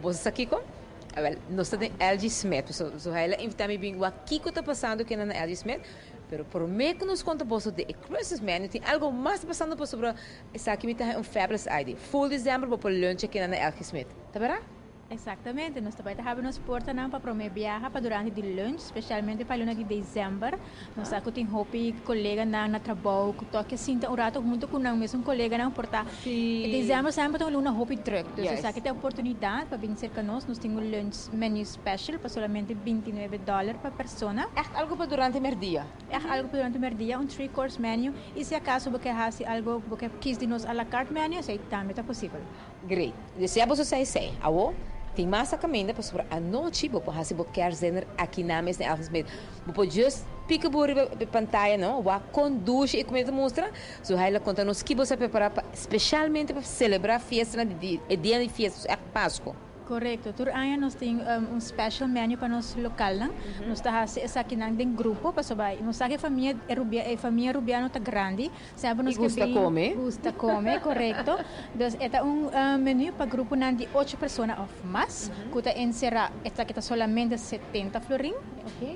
Boso sa kiko? Awel, nos ta den LG Smith. So, Zuhaila a invita mi bin wak kiko ta pasando kina na LG Smith. Pero prome ku nos konta boso di e Christmas menu, tin algo mas ta pasando pasobra esaki mi ta haña un fabulous idea. Full december bo por lunch kina na LG Smith. Ta bera? Exactamente, nos ta bai ta habri nos portanan pa prome biaha pa durante di lunch, specialmente pa luna di december. Nos sa cu tin hopi coleganan na trabou cu toch ke sinta un rato hunto cu nan mesun coleganan por ta. December semper ta un luna hopi druk, dus esaki ta e oportunidad pa bin cerca nos. Nos tin un lunch menu special pa solamente 29 dollar pa persona. Echt algo pa durante merdia. Echt algo pa durante merdia, un three course menu. Y si acaso bo ke haci algo, bo ke kies di nos a la carte menu, esey tambe ta posibel. Great. Desea boso sa esei. Awo, tin mas a caminda pasobra anochi bo por haci bo kerstdinner aki na mes na Elgin Smith. Bo por just pica bo riba e pantaya no, wak con dushi e comida ta mustra. Zuhaila conta nos ki bo sa prepara pa specialmente pa celebra fiestanan di e dia di fiesta, so echt Pasco. Korekto. Tur aña nos tin un special menu pa nos lokalnan. Nos ta hasi esakinan den grupo pasobra nos sa ku e famia e famia rubiano ta grandi. Semper nos I gusta ke bin kome. Gusta kome, korekto. Dus e ta un menu pa gruponan di ocho persona òf mas ku ta enserá esaki ta solamente 70 florin.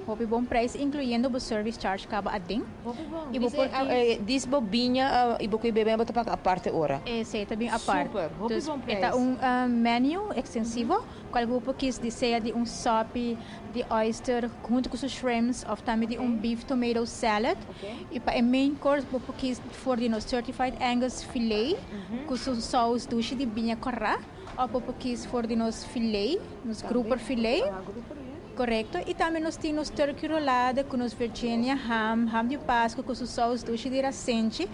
Hopi bon prijs inkluyendo bo service charge kaba aden. Hopi bon. I bo por Dis dis bo biña i bo ku e bebe bo ta paga aparte ora. Esei ta bin apart. Super, hopi Dus bon e ta prijs. un menu ekstensivo kual bo por kis di sea di un sopi di oyster huntu ku su shrimps òf tambe di un beef tomato salad. I pa e main course bo por kis for di nos certified Angus filet ku su saus dushi di biña kòrá òf bo por kis for di nos filet, nos grouper filet. Korekto. I tambe nos tin nos turkey rolada ku nos Virginia ham, ham di Pasku ku su saus dushi di rasenchi.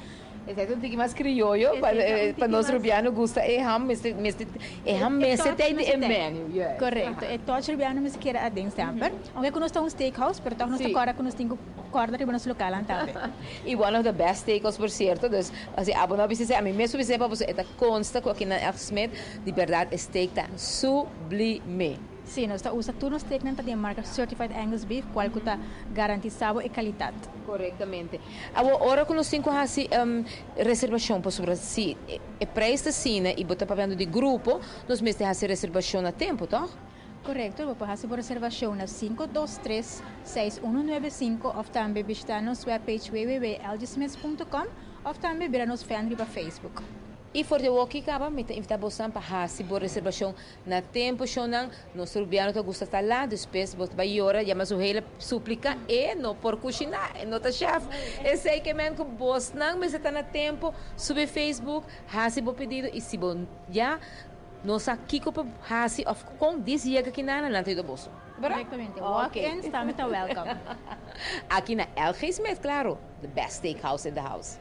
Esei ta un tiki mas krioyo, Esei ta un tiki pa nos mas. rubiano gusta e ham mester mester e ham E mester touch ta mester e ta. menu, yes. Korekto, e touch rubiano mester keda aden semper. Aunke ku nos ta un steakhouse, pero tòg nos ta kòrda ku nos tin ku kòrda riba nos lokalnan tambe. I one of the best steakhouse por sierto, dus si abo no a bisa esei, ami mes a bisa esei pa boso e ta konsta ku aki na Elk Smith di bèrdat e steak ta sublime. Sí, nos ta usa tur nos steaknan ta di e marka Certified Angus Beef, kual ku ta garantisá bo e kalidat. Korektamente. Awor, ora ku nos tin ku hasi reservashon, pasobra si e preis ta asina i bo ta papiando di grupo, nos mester hasi reservashon na tempu, tòg? Korekto, bo por hasi bo reservashon na 523-6195 òf tambe bishitá nos webpage www.lgsmiths.com òf tambe bira nos fan riba Facebook. I for di awoki kaba, mi ta invitá bosan pa hasi bo reservashon na tempu. Shonnan, nos rubiano ta gusta ta la, despues bo ta bai yora, yama su hele suplika, e no por kushiná, e no ta chef. Esei ke men ku bosnan mester ta na tempu, subi Facebook, hasi bo pedido i si bo ya no sa kiko pa hasi òf kon dis yega kinana, nan ta yuda boso. Berdad? Korektamente. Walk-ins tambe ta welcome. Aki na LG Smith, klaro, the best steakhouse in the house.